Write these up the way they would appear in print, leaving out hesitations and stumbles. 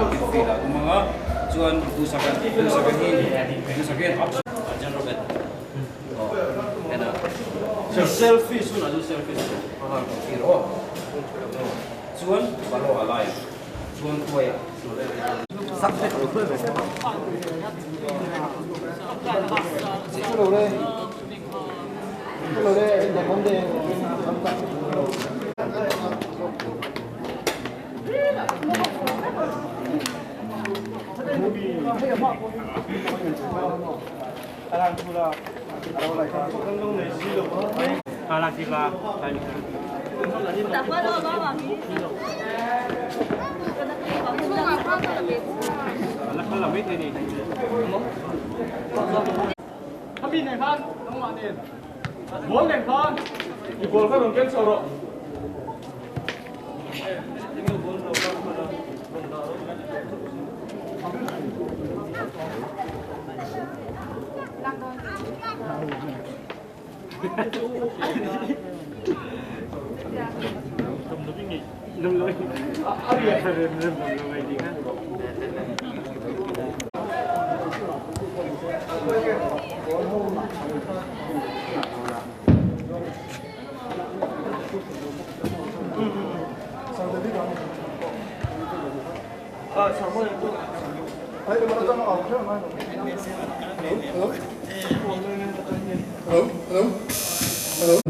Midfield ah awm ang a, chuan Duhsaka Duhsaka hi Duhsaka hian up Arjun Robert aw en a selfish hunah chuan selfish a han kawm tir aw chuan balo a lai ah chuan tuai ah.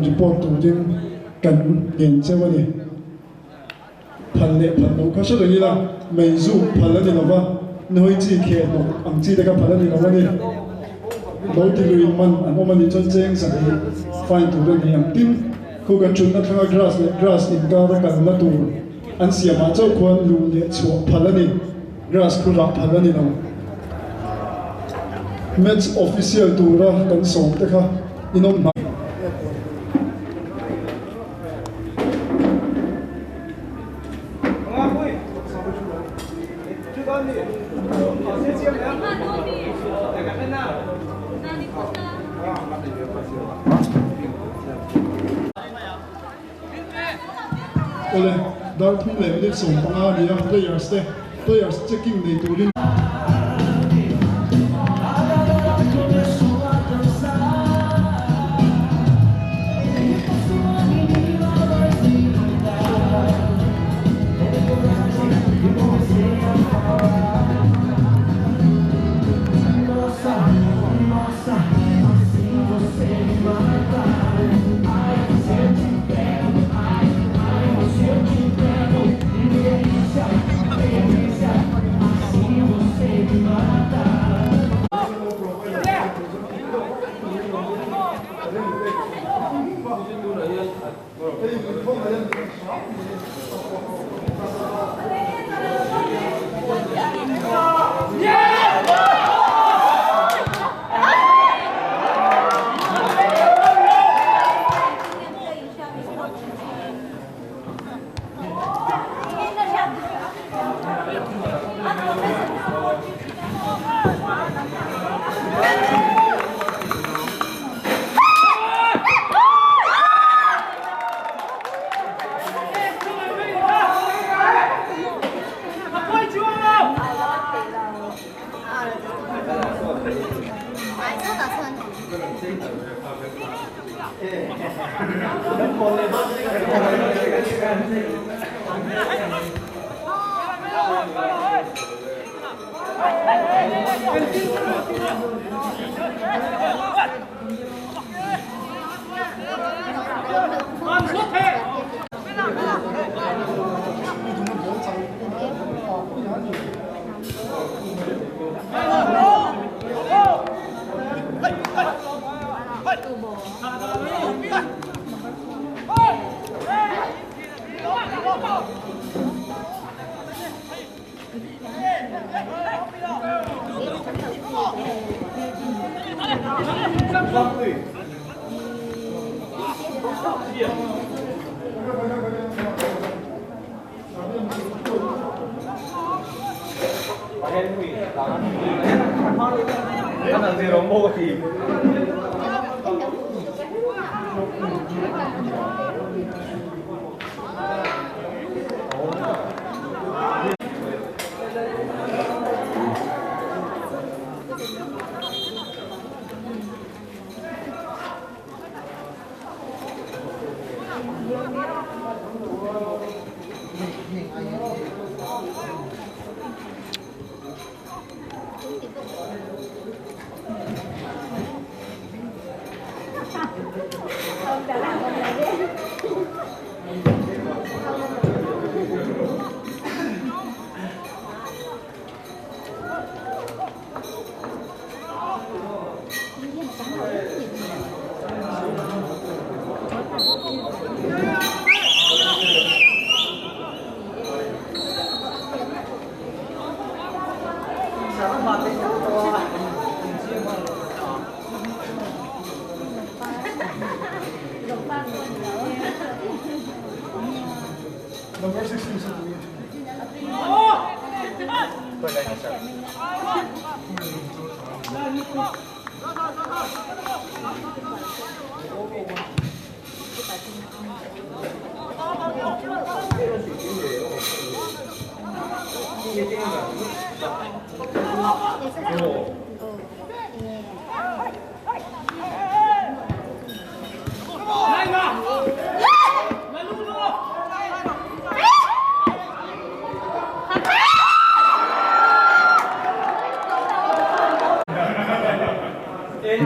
Report turin kan ngen cheu a ni. Phal leh phal loh kha hre reng ila, mei zuk phal a ni lo va, nawi chi kheh hnawk ang chi te kha phal a ni lo a ni. Lo ti lui man an awm a nih chuan cheng zahnih fine tur a ni ang. Tin, khu kan thutna thlanga grass leh grass inkar a kalna tur an siamah chauh khuan luh leh chhuah phal a ni. Grass khu rah phal a ni lo. Match official tura kan sawm te kha inawm hnai. Awle, dar thum leh minute 15 a ni a, players te players checking nei turin.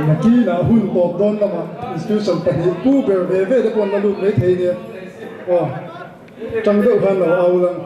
Nakina hun tawp dawn lamah institution pahnih pu ber ve ve te pawh an la lut mai thei nia aw tang deuh khan lo au lang.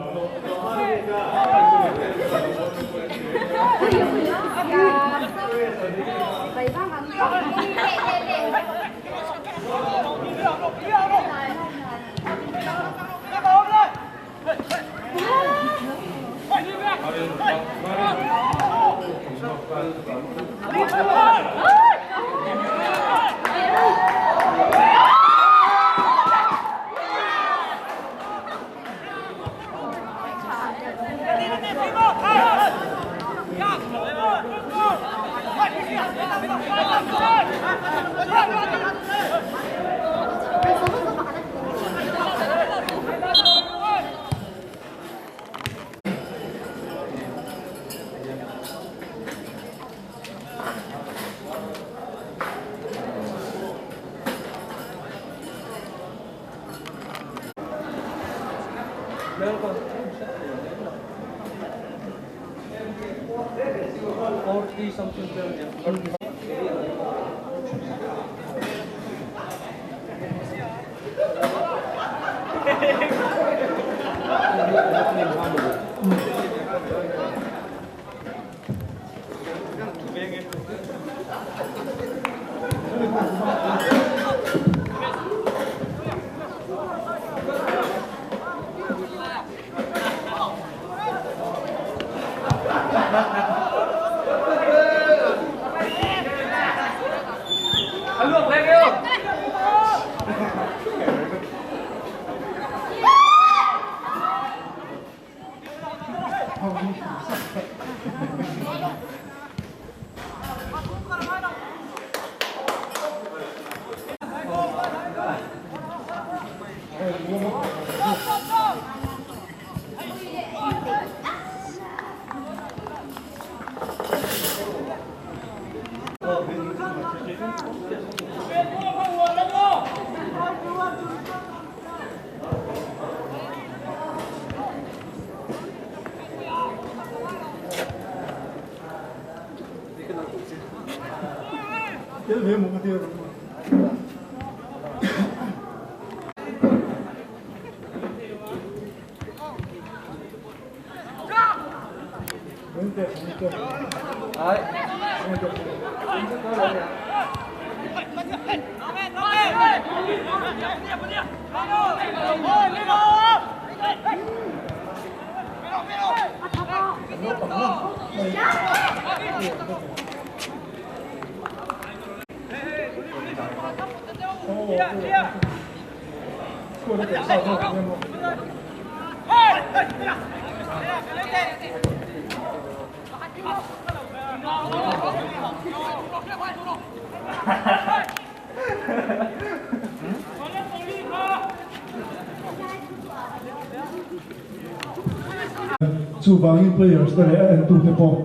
Chu vangin players te leh a entu te pawh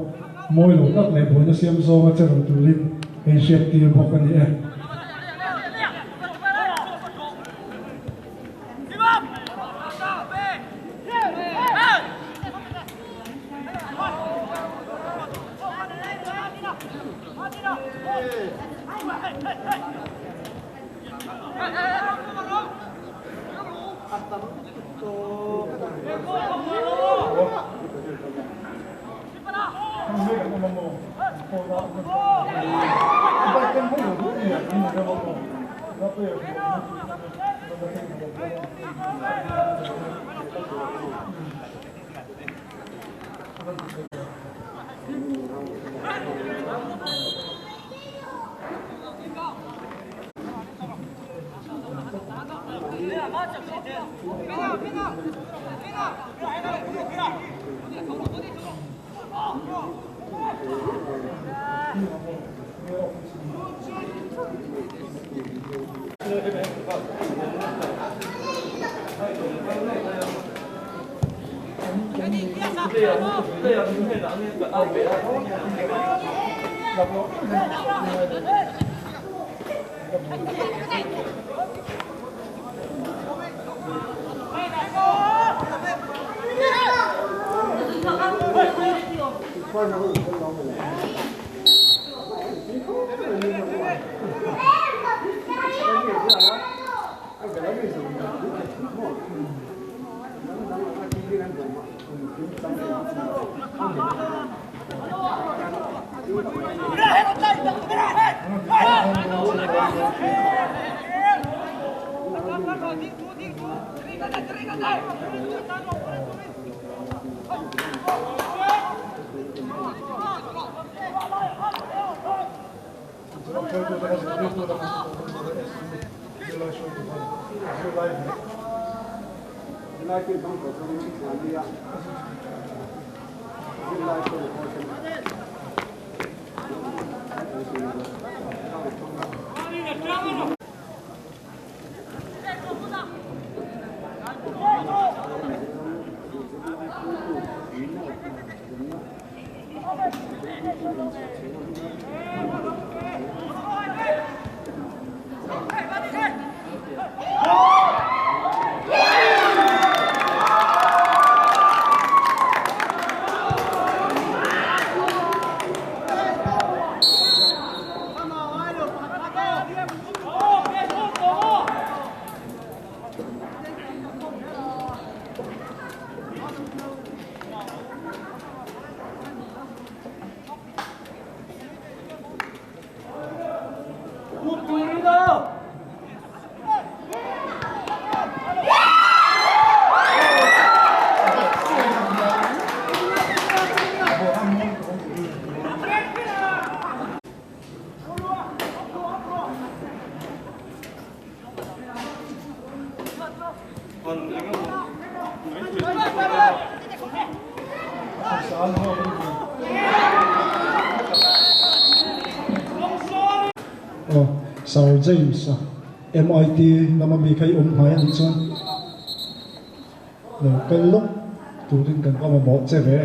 mawi lo tak leh buaina siam zawnga che ro turin hei hriat tir bawk a ni e. Sir James MIT lama mi kha i awm hnai a nih chuan lo kal lawk turin kan va mamawh che ve.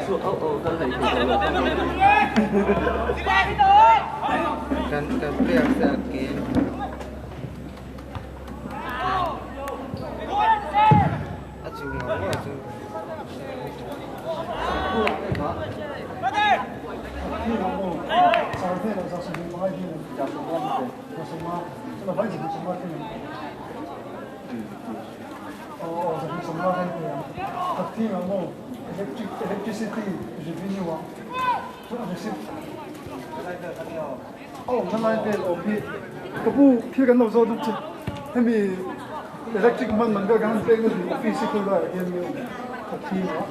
Kan kan player te a ke a chu ngau ngau chu. Ka pu thil kan lo zawh dup che hemi electric man man vel kan han pek na hi office hi khawilai ah hian nge awm a thim a.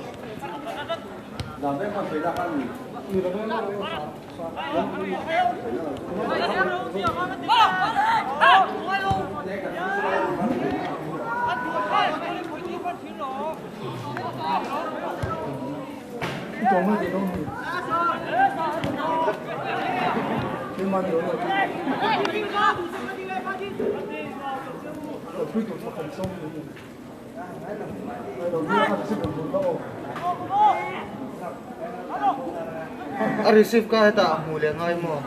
A receive kha hetah a hmuh leh ngai maw?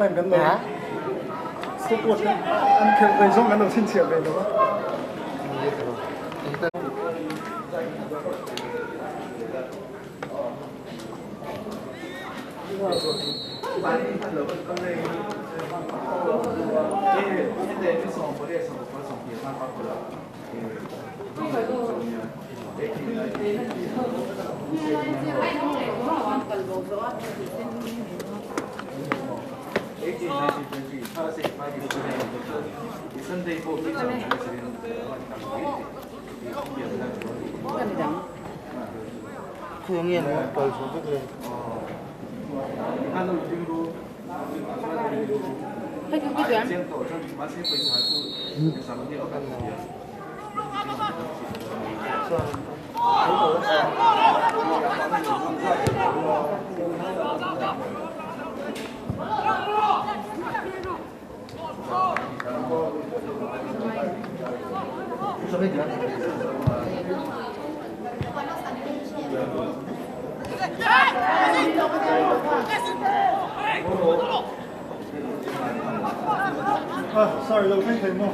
Time kan lo stopwatch kan an khelh rei zong kan lo chhinchhiah ve lo a. Ah, sorry, lo thleng thei maw?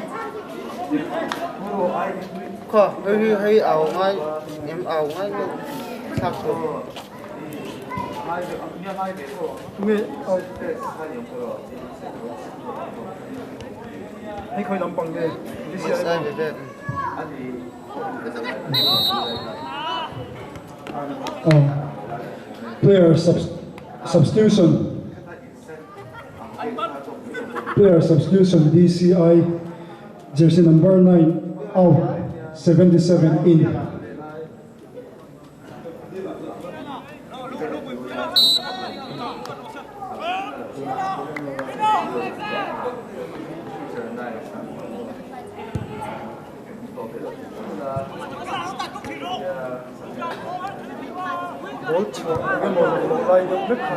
Kha, hei hi hei au ngai em au ngai nge thlak tur. Nge au. Hei khawi lampang nge? DCI ve ve. Player substitution Player substitution DCI jersey number 9 out 77 in. Ball chhuah eng emaw lo lai deuh vek kha.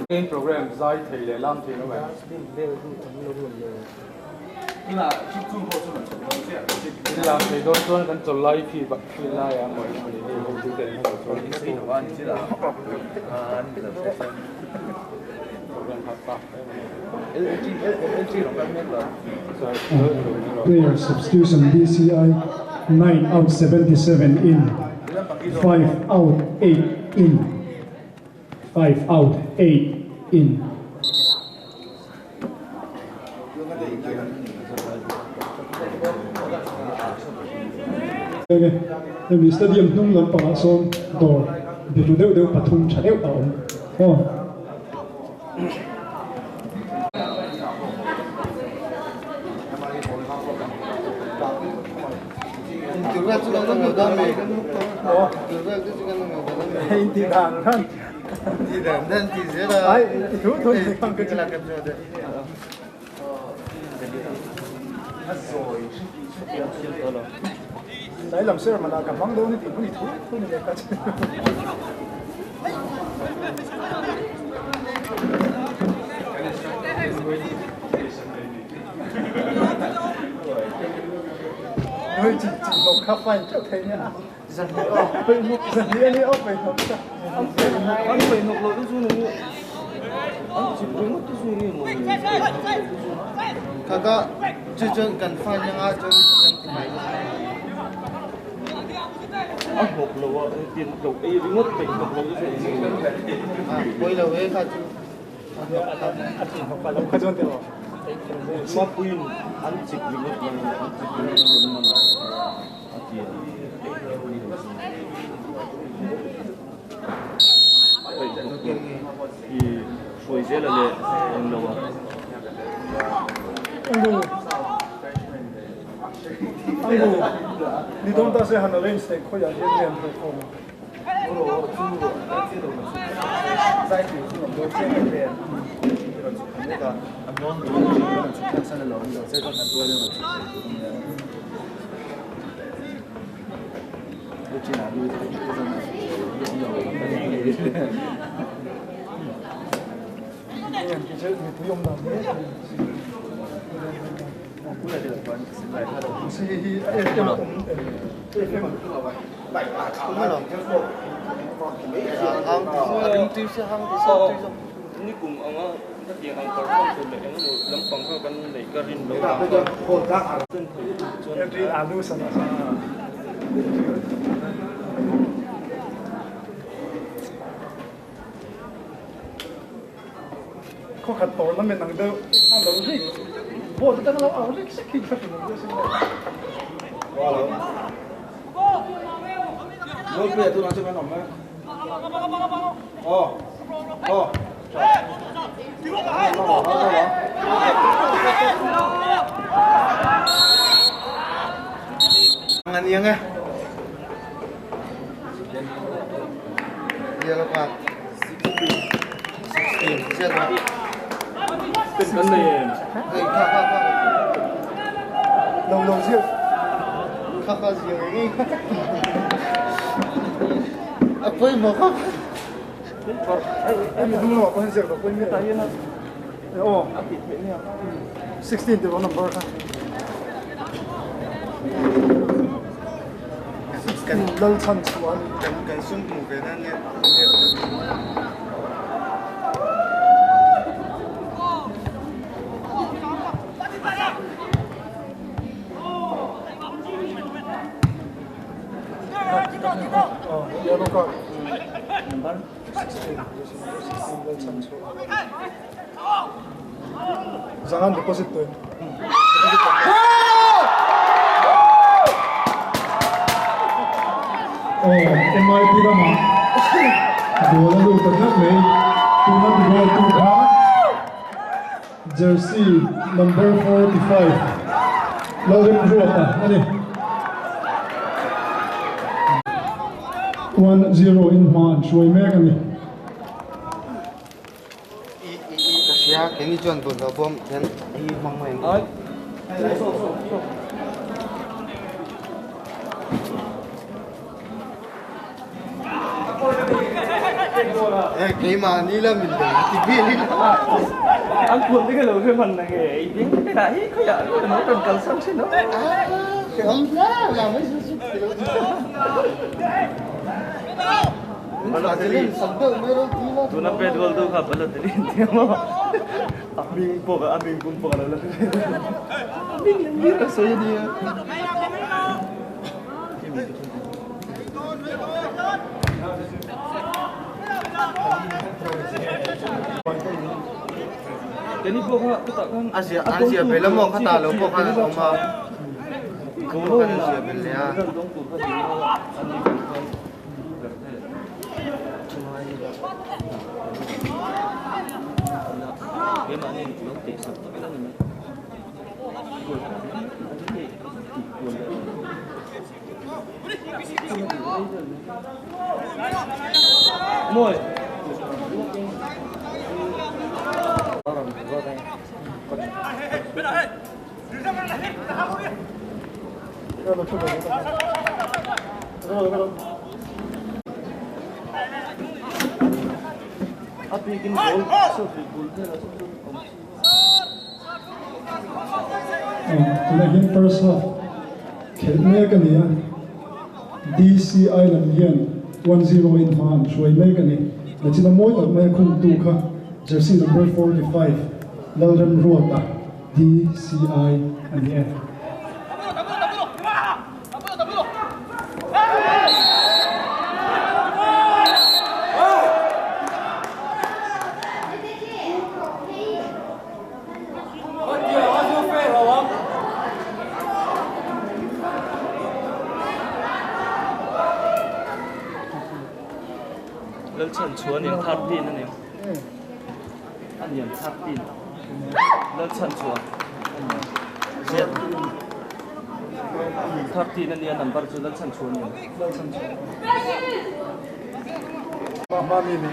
Main program zai thei leh lam thei lo em? Lam thei dawn chuan kan chawl lai khi khi lai a mawi mawi hei ho chu ten ho chuan program kha pa Player substitution DCI 9 out 77 in 5 out 8 in 5 out 8 in. Hemi stadium hnung lampangah sawn dawr biru deuh deuh pathum tha deuh a awm aw. Tlai lam ser mana ka hmang dawn i tih hmun i thu thu ni leh ta che. Hei chi chi hlawk kha fine teuh thei nia. Zahnih a ni aw pei hnawk kha. An pei hnawk lo te chu ni an chip ringawt te chu ni maw ni. Kaka chu chuan kan fine anga chuan kan ti mai. A hnawk lo a tin lo ei ringawt pei hnawk lo te chu ni. Pawi lo e kha chu. A chi hnawk lo kha chuan tiraw. Mapuiin an chip ringawt lo an chip ringawt lo man a ti a. Pei hnawk lo i hruai zel a leh eng lo a. Angu Angu ni dawn ta se han arrange theih khawiah hian nge an perform a. Mipui awm dan hle si hi FM awm FM Nikum anga hetiang ang perform tur leh eng emaw lampang kha kan neih ka rin lo ang kha chuan alu sana Khaw khat tournament ang deuh a lo rik ball te tang a lo au rik sek hi ka hre lo deuh sin le. Ang ani ang e. Yellow card. Pen kan nei em? Hei kha kha kha. Lo lo ziak. Kha kha ziak eng A pawimawh kha. Hemi hnung lamah pawh hian ziak loh pawhin mi aw 16 tih number kha. 16 Lalchhan chhuah a ni. Kan kan sum hmuh ve nan nia. Yellow card. Number 16. 16 Lalchhan chhuah. Zangan deposit tu. Aw, MIT lamah goal a lut ta tlat mai. Tuna ti goal tu kha jersey number 45 Lalremruata a ni. 1-0 in hma an hruai mek a ni. I i i ka hria keini chuan bawlhhlawh bawm hian i hmang mai ang. Eh keimah ni la min lo ti vel i la. An khuan te ka lo hre hman na nge i ding te lah hi khawiah emaw kan kalsan thin a. Hrehawm hle la mai chu chu ti lo. Tuna pet goal tu kha Balotelli an ti ang aw. A hming pawh a hming pum pawh ka lo la hre ve lo. A hming lem lir a sawi a nia. Keini pawh kha chutah khan A zia a zia bel amaw kha ta lo pawh khan a awm a. A pawh khan a zia bel leh a. Tunah hian first half khelh mek a ni a, DC Island hian 1-0 in hma an hruai mek a ni. Nachina mawi tak mai a khumtu kha jersey number 45 Lalremruata DCI a ni e. Lalchhan chuan in 13 a ni. A niam 13. Lalchhan chuan ziat 13 a nia number chu Lalchhan chuan a ni. Lalchhan chuan. Mami ni.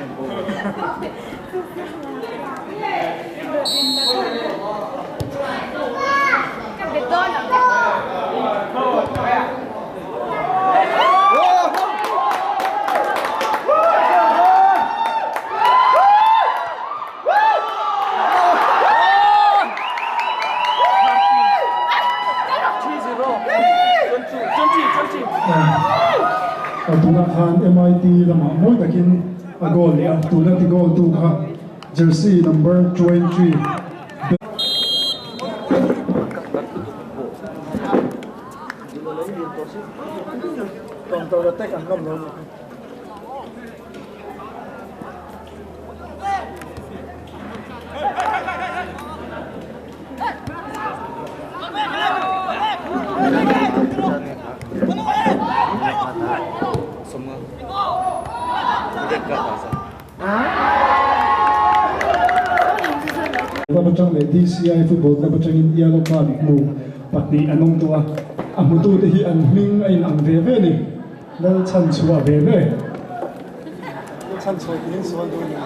Tunah khan MIT lamah mawi takin a goal leh a, tuna ti goal tu kha jersey number 20. Counter attack an ngam lo ni. Club atang leh DCI Football Club atangin yellow card hmu pahnih an awm tawh a, a hmutute hi an hming a inang ve ve a ni. Lalchhan chhuah ve ve. Lalchhan chhuah tiin sual duh a ni.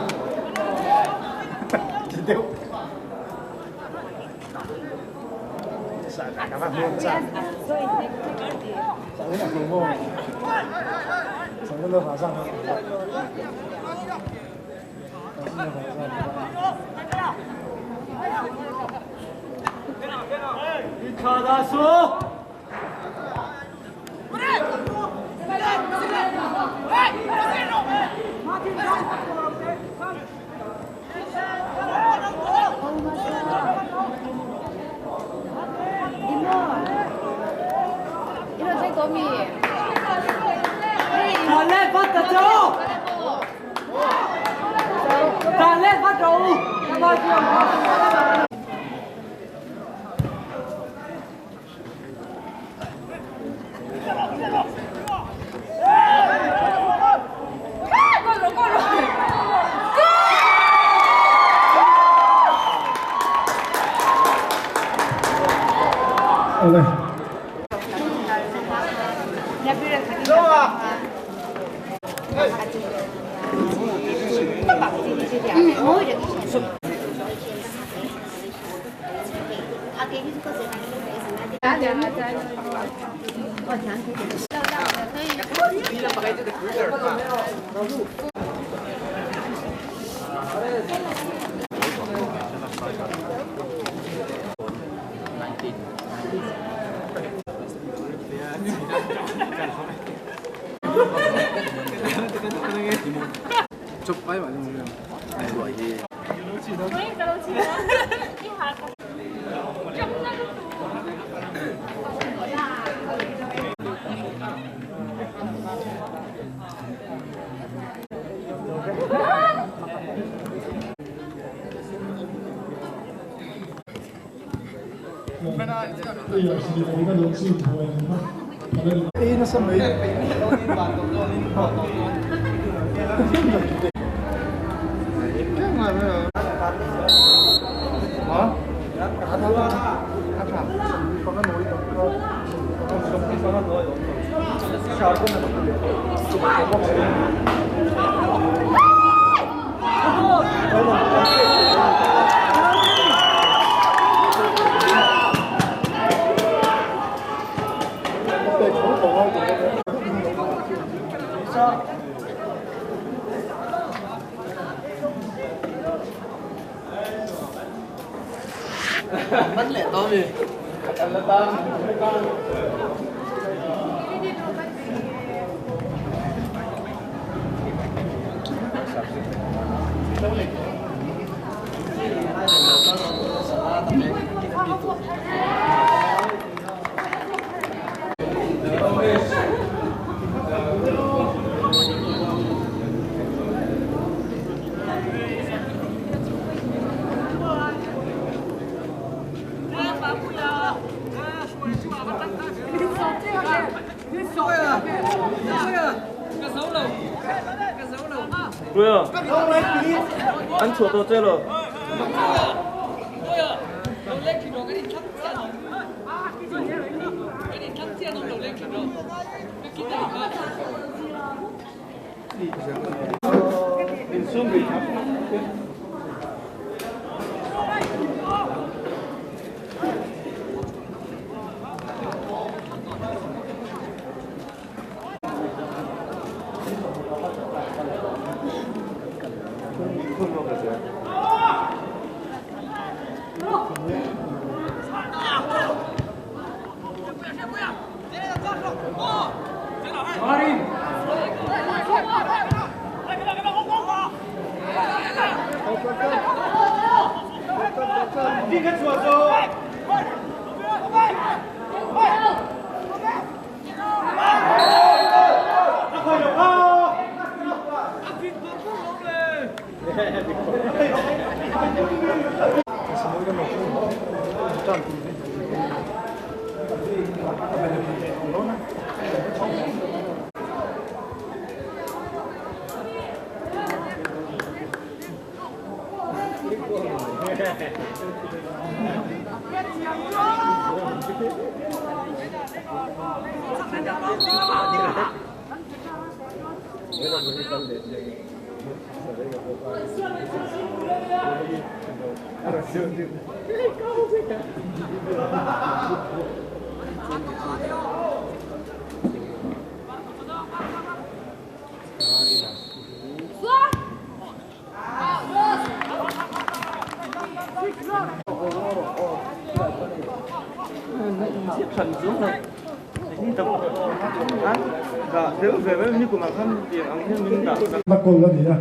Na kawl a ni a.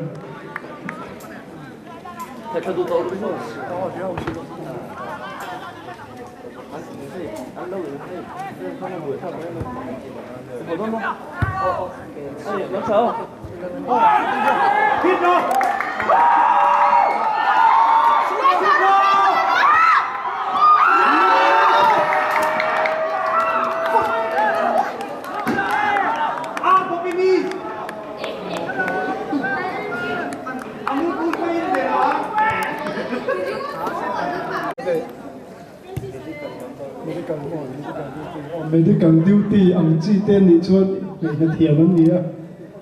Medical duty ang chi te nih chuan hmeichhe thiam an ni a,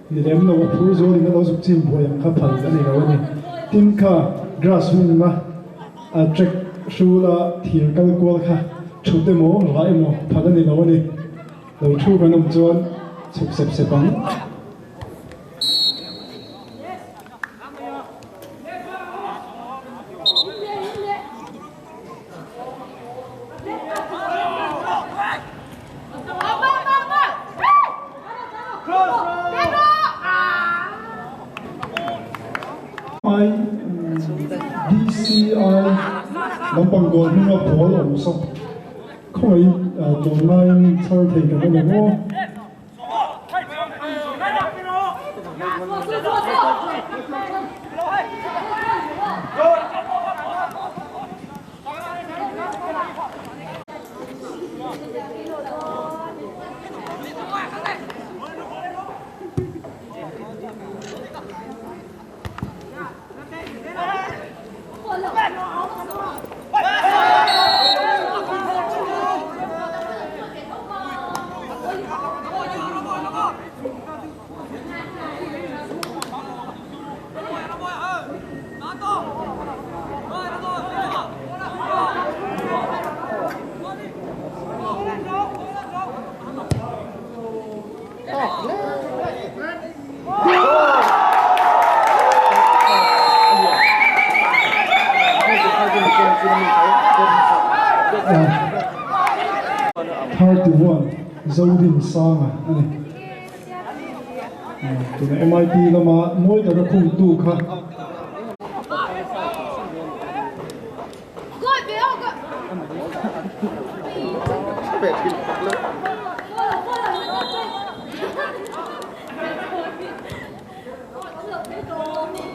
ni lem lo a phur zual in a lo zuk chin buai ang kha phal a ni lo a ni. Tin kha grass hungna a track hrula thir kal kual kha thut emaw rah emaw phal a ni lo a ni. Lo thu kan awm chuan chhuk sep sep ang. I DCI lampang goal hmunga ball awm saw khawngaih tlawmlaiin chhar thei kan awm em aw. Zodinsanga a ni. Tuna MIT lama mawi taka khungtu kha.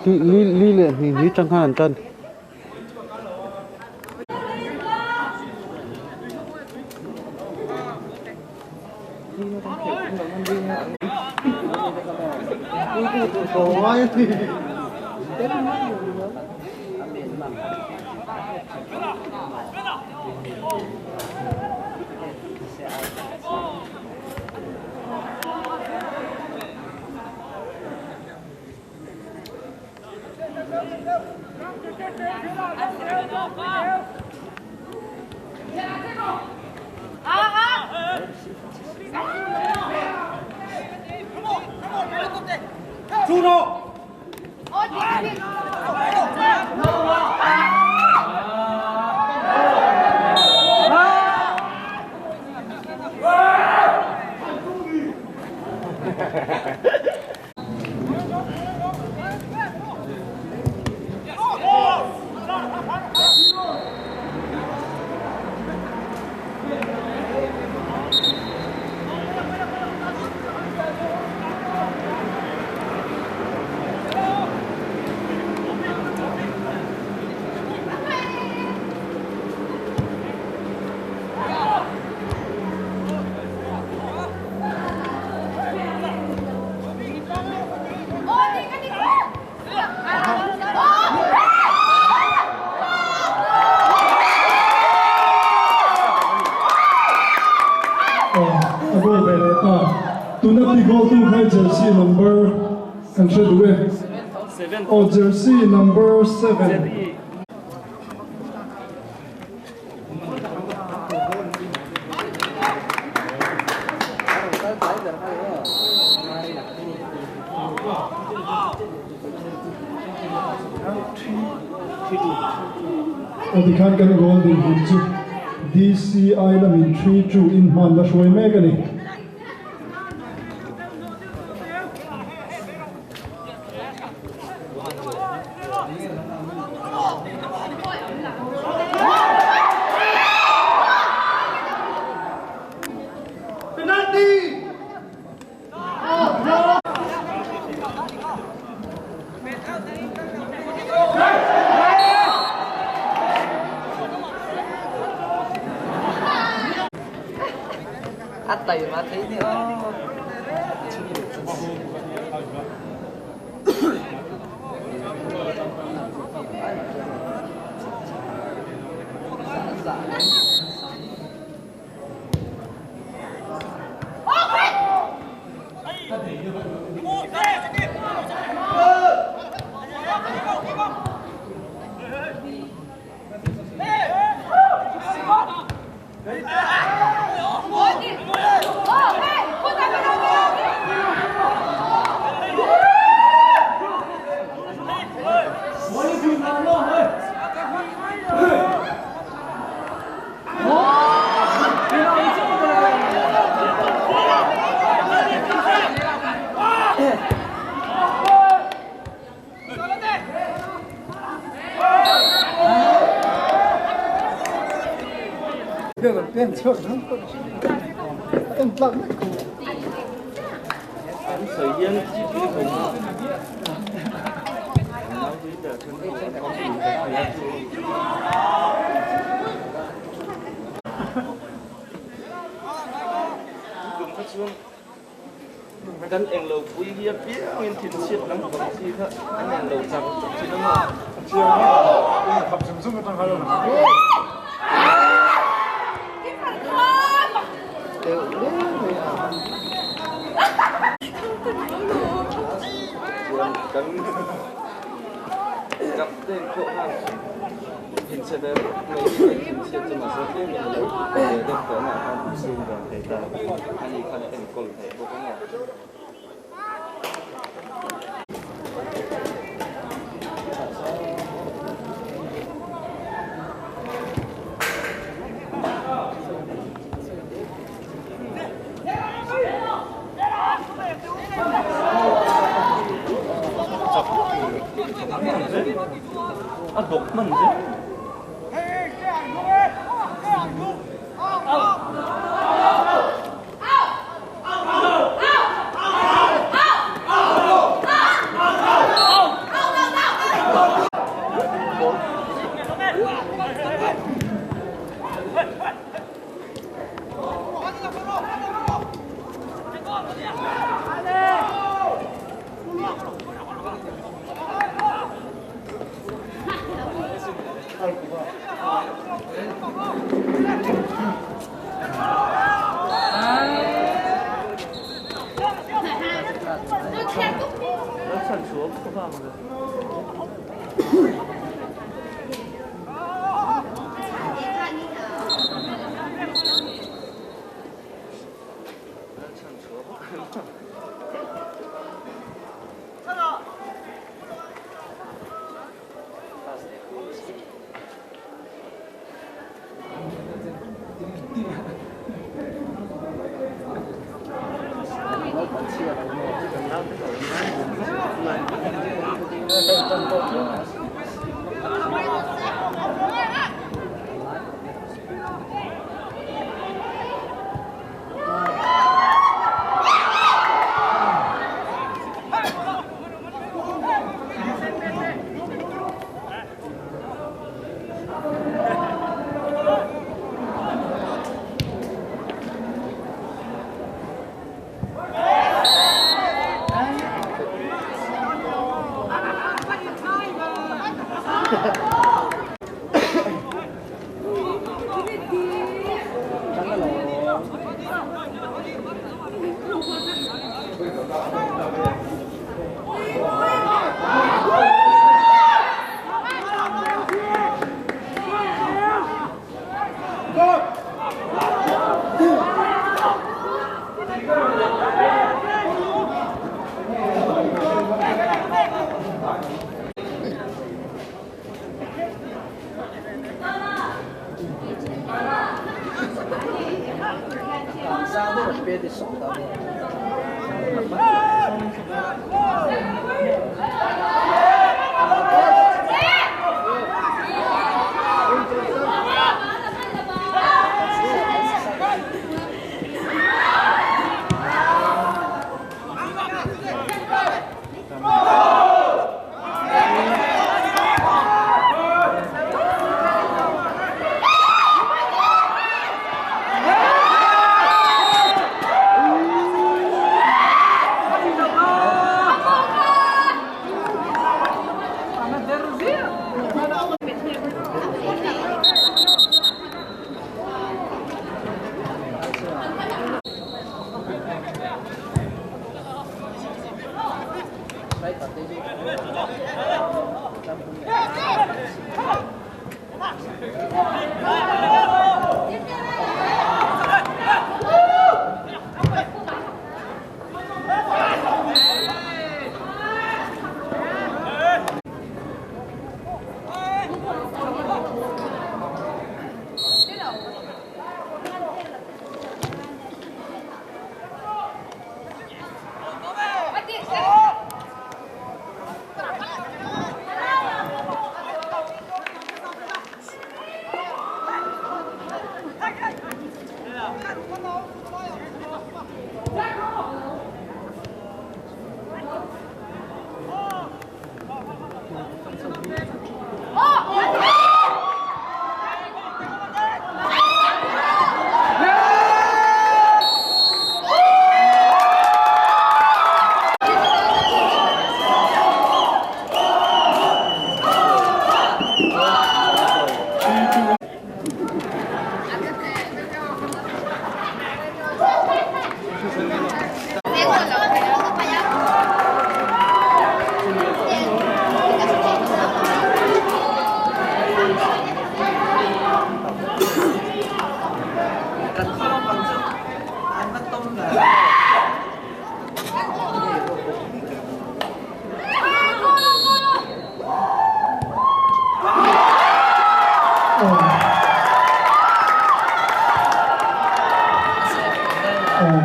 Li li leh hnih hnih tang khan an tan. Tuna ti goal tu khai Chelsea number kan hre duh e. Aw jersey number 7. Aw tikhan kan goal dinhmun chu DCI lamin 3-2 in hman la hruai mek a ni. Kan eng lo pui hi a piangin thin chhiat lam pang chi kha an eng lo chak thin a maw. Kan captain pawh khan thin chhe ve mai hi thin chhiat chu mahse tlem in a lo ve deuh tawh na khan sum dan thei ta ani khan a enkawl thei bawk a maw. A dawk hman zet.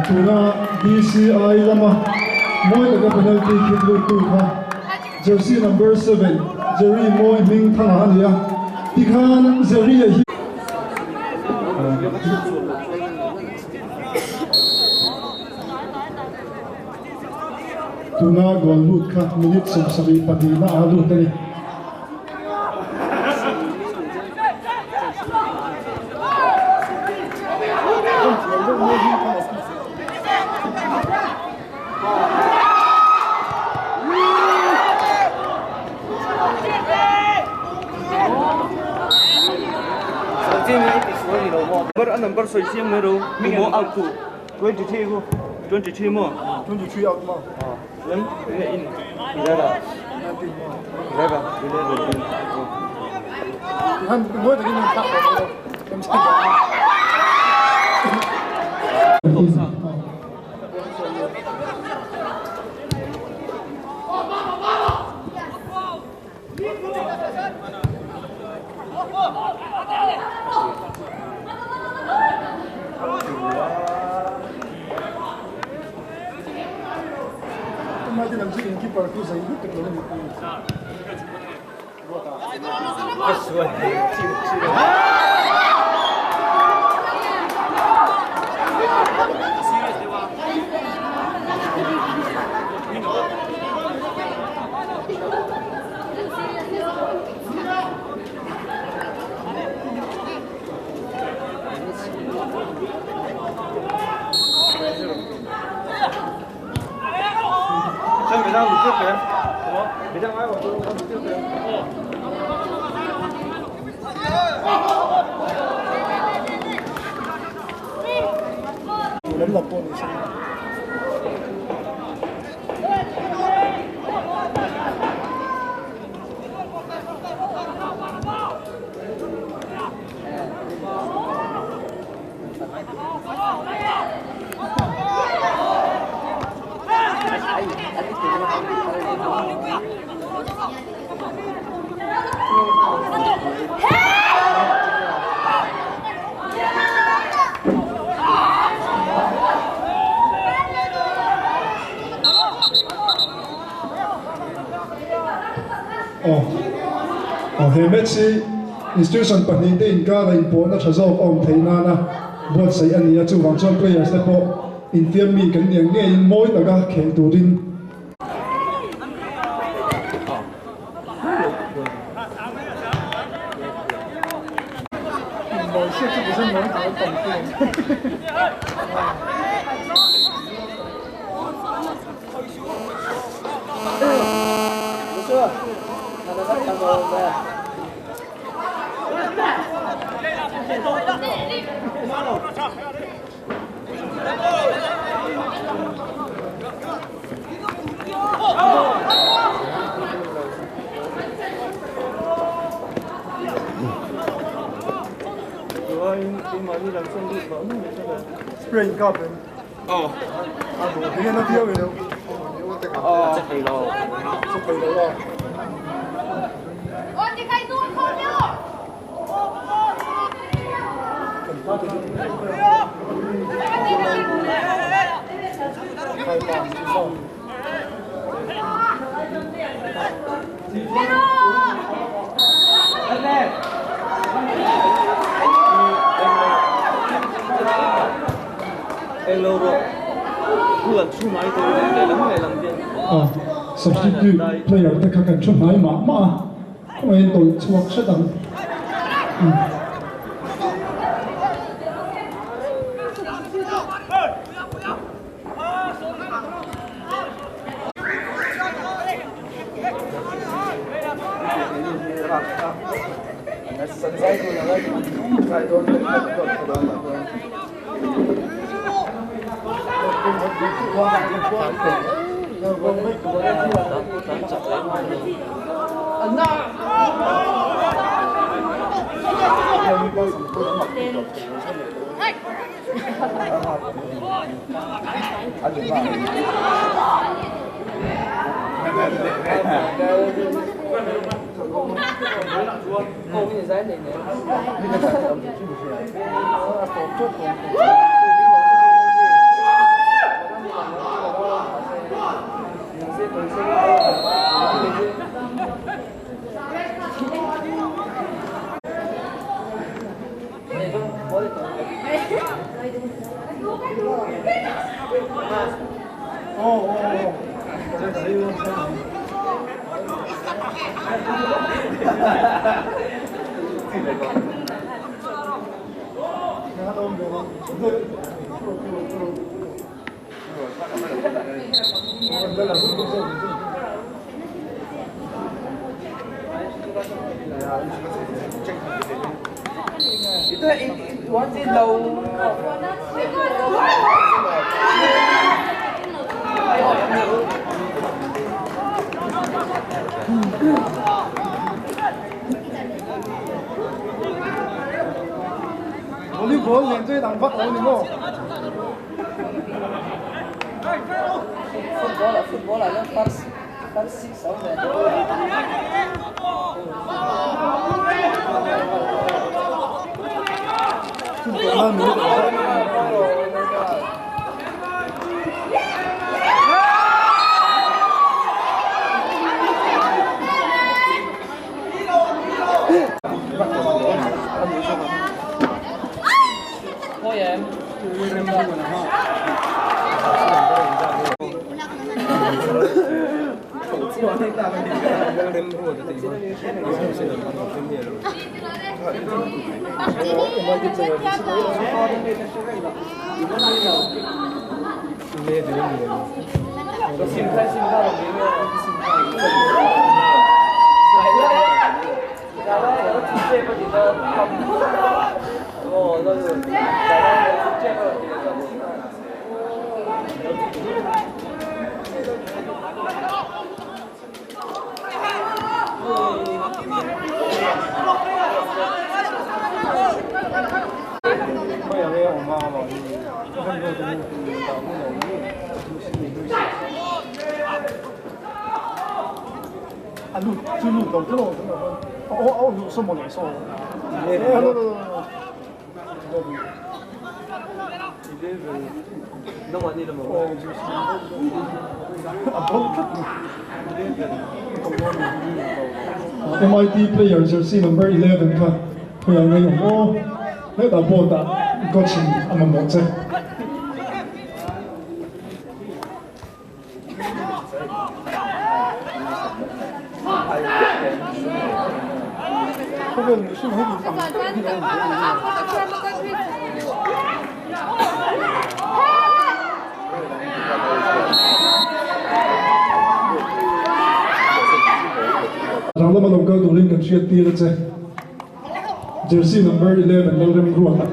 Tuna BCI lama mawi taka penalty kick lut tu kha jersey number 7 Jerry Mawi hming thanga a ni a, tikhan Jerry a hi tuna goal lut kha minute 72 na a lut a ni. Number soi siang mai ro mi mo out tu 23 ku 23 mo 23 out mo em in 11 11 11 han mo de ni tak em sa keeper ku zai lut tak lo ni. Aw. Aw he match hi institution pahnihte inkara inpawhna tha zawk a awm theih nana buatsaih a ni a, chuvang chuan players te pawh infiam mi kan ni ang ngeiin mawi taka khel turin. Spring Cup Aw. A duh hian a viau ilo. Aw. Che thei lo. Che thei lo a. Substitute player te kha kan thu hnai mah mah a, khawngaih in tawlh chhuak hret ang. Volleyball nen chu dang vak lo ni maw? Football ah football ah hian first first six a awm ve MIT player jersey number 11 kha khawiah nge awm aw hetah board ah coach in a mamawh che. Khawvel mihring hi in ang vek hi lo awm thei a ni. Rang lama lo kal turin kan hriat tir a che. Jersey number 11 Lalremruata.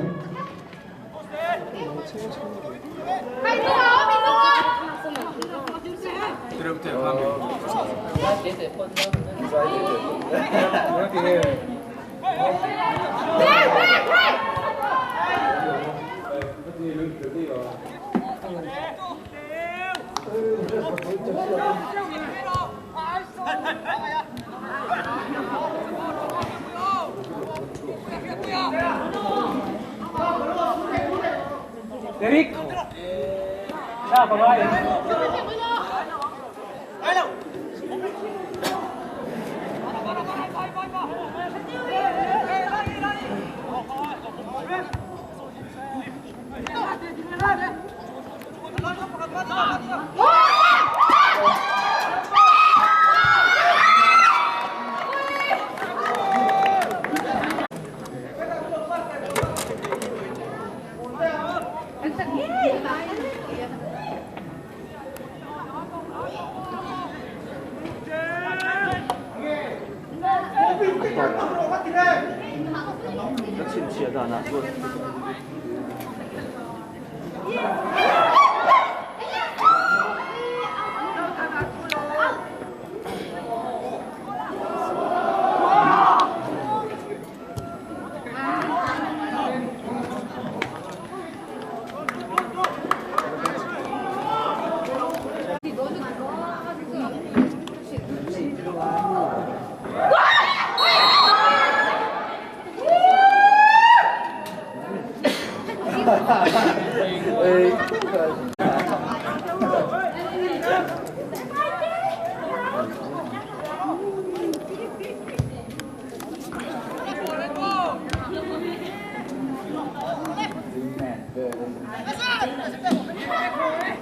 Ka chhinchhiah danah chuan.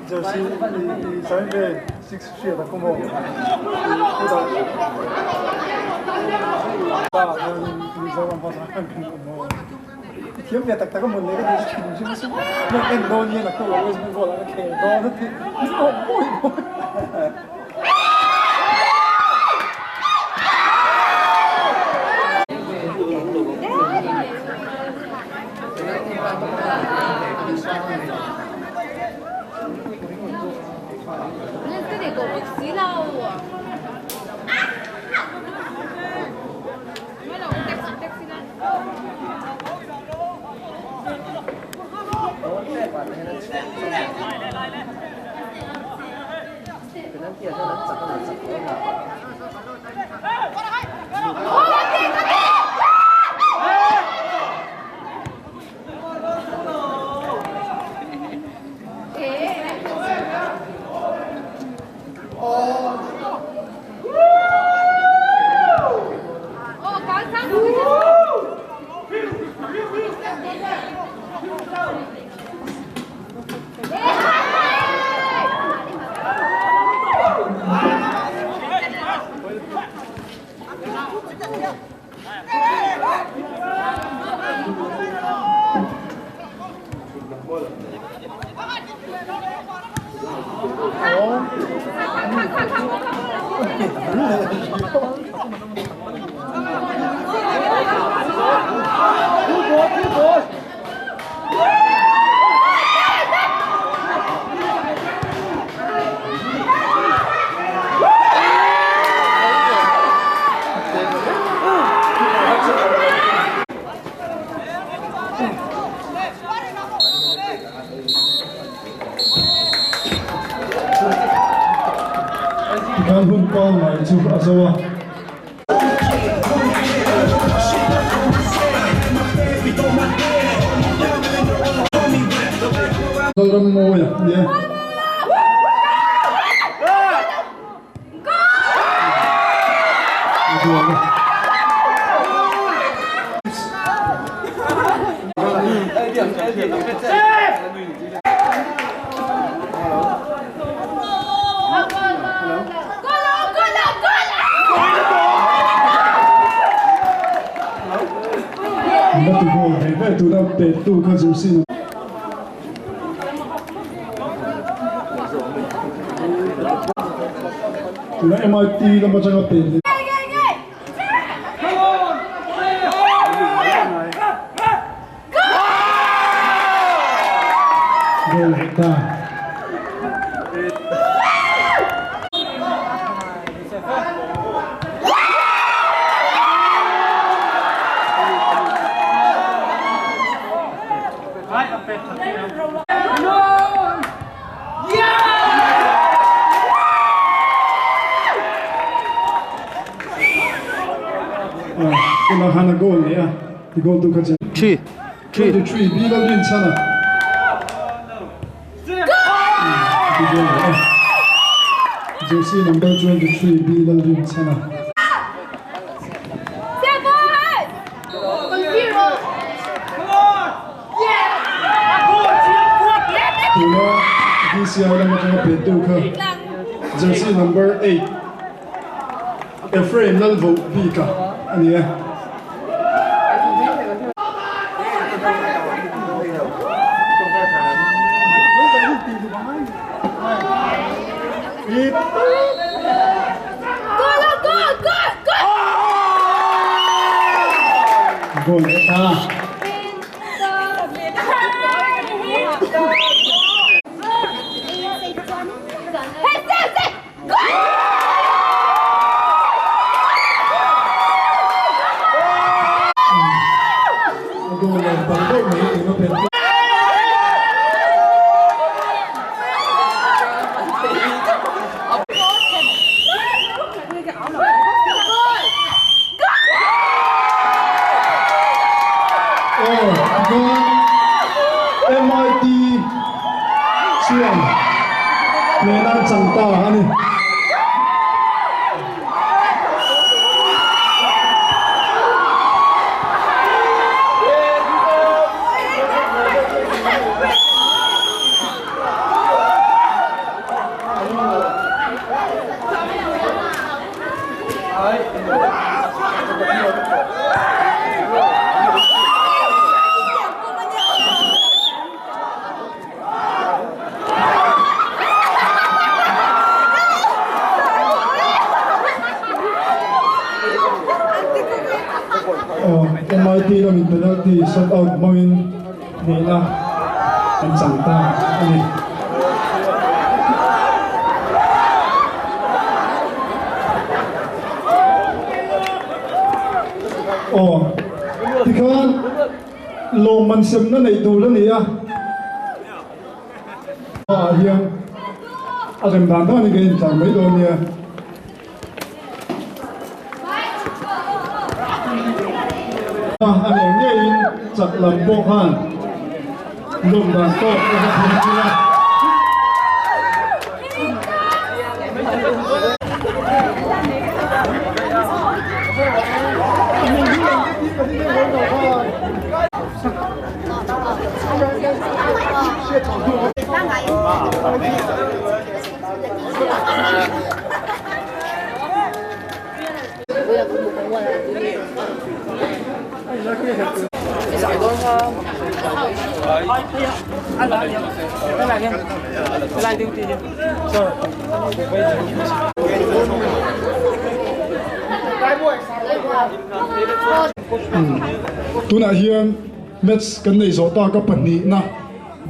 Jersey i sain ve six hriat a kawm aw chutah pa hianin Mizoram hmasa khan kan awm aw i thiam ve tak tak a mun leh ka ti thin hrim hrim hian en dawn hian a kawh West Bengal ah ka khel dawn a ti min awm mawi mawi. Tikhan hun pangngai chu a zo a. Lalrammawia a ni e. A duan a. tuna pettu kha jersey tuna MIT lama atanga pet leh goal leh ta. Tunah khan a goal leh a, ti goal tu kha chu. Three, three. 23 B Lalrinchhana. Ti goal leh a. Jersey number 23 B Lalrinchhana. Tuna VCI lam atanga pettu kha jersey number 8 Ephraim Lalvo bika a ni e. Goal leh ta. Goal leh tam deuh mai tuna pet. Aw chuan MIT chuan hnehna an chang ta a ni. MIT lamin penalty shot out hmangin hnehna an chang ta a ni. Aw, tikhan lawmman semna neih tur a ni a. Ah hian a rem dan danin ka intlar mai dawn nia. A eng ngeiin chak lam pawh khan lawm dan tawk a va thlen thung a. Tunah hian match kan nei zawh tak a pahnihna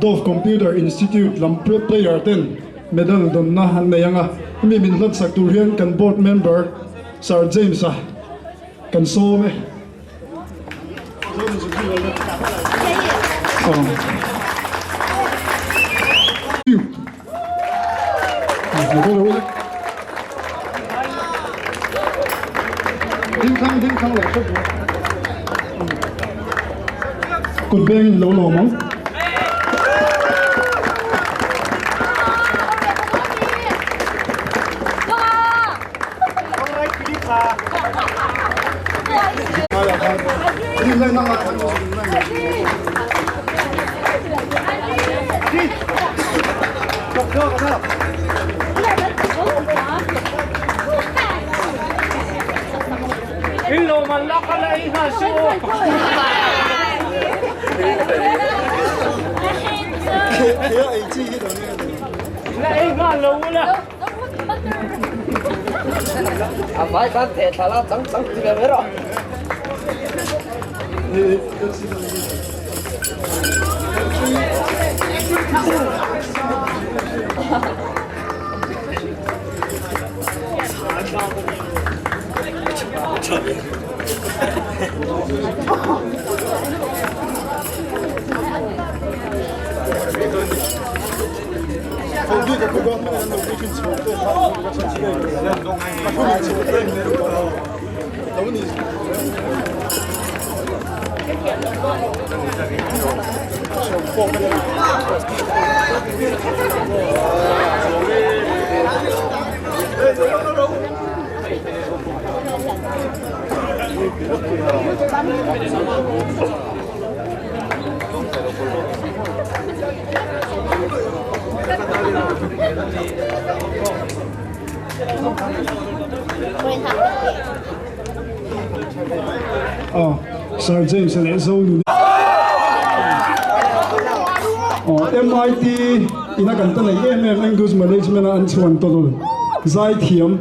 Dove Computer Institute lam player ten medal dawnna an nei ang a, hemi min hlatsak tur hian kan board member Sir James a kan sawm e. Kut bengin lo lawm ang. Thei a ei chi hi lo nia. La ei nghal lo ula. A vai khan theh thla la chang chang ti ve mai rawh. Sir James leh Zonun MIT ina kan ta nei em em Angus Management a an chhuan tawlh zaithiam.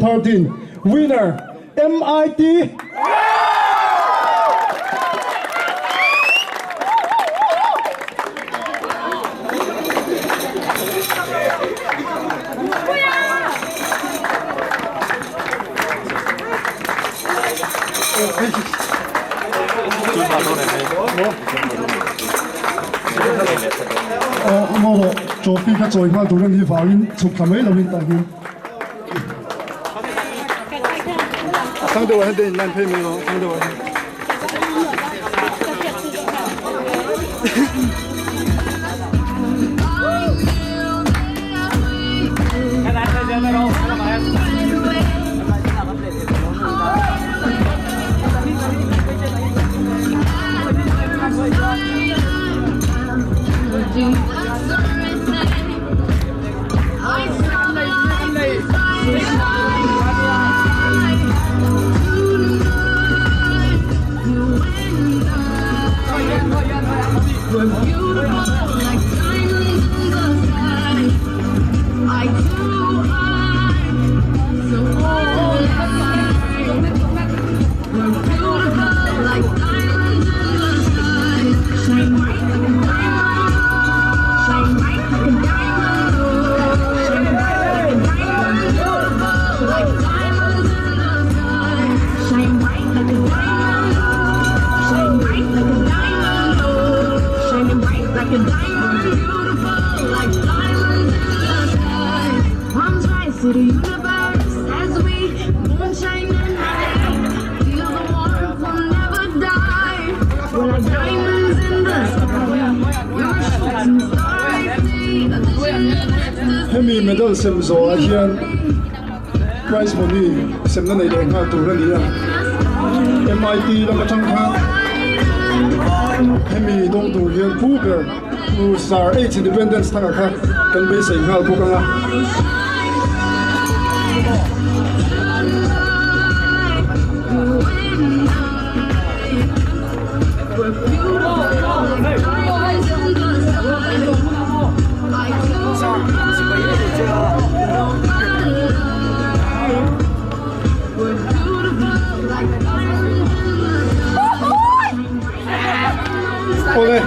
13 winner MIT trophy kha chawi nghal tur a nih vangin chhuk thla mai lovin tah hian Sang deuh ah hian te in line phei mai lo sang deuh ah hian. Hemi medal sem zawhah hian prize money semna nei leh nghal tur a ni a, MIT lam atang khan hemi dawng tur hian pu ber Pu Sir H Independence thangah kha kan beisei nghal bawk ang a. Awle,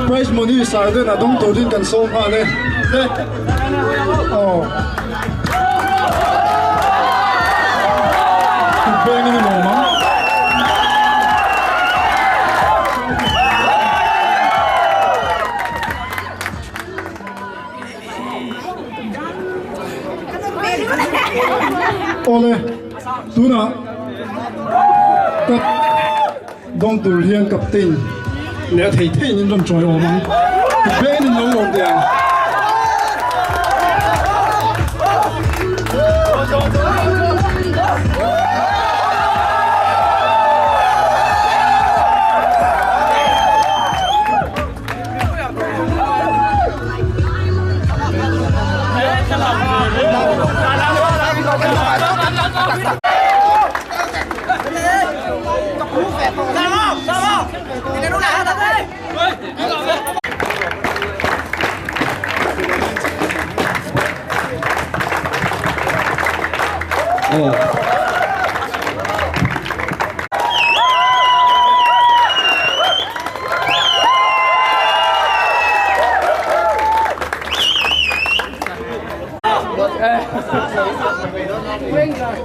prize money sar den a dawng turin kan sawm nghal e. Le. Aw. Kut bengin i lawm ang. Awle, tunah cup dawng tur hian captain leh a thei theiin in rawn chawi awm ang. Kut bengin in lo lawm teh ang.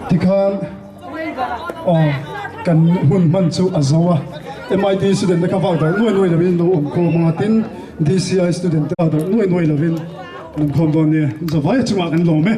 Tikhan aw kan hun hman chu a zo a, MIT student te kha vak darh nuai nuai lovin an lo awm khawm ang a, tin DCI student te vak darh nuai nuai lovin an awm khawm dawn nia, zavai chungah kan lawm e.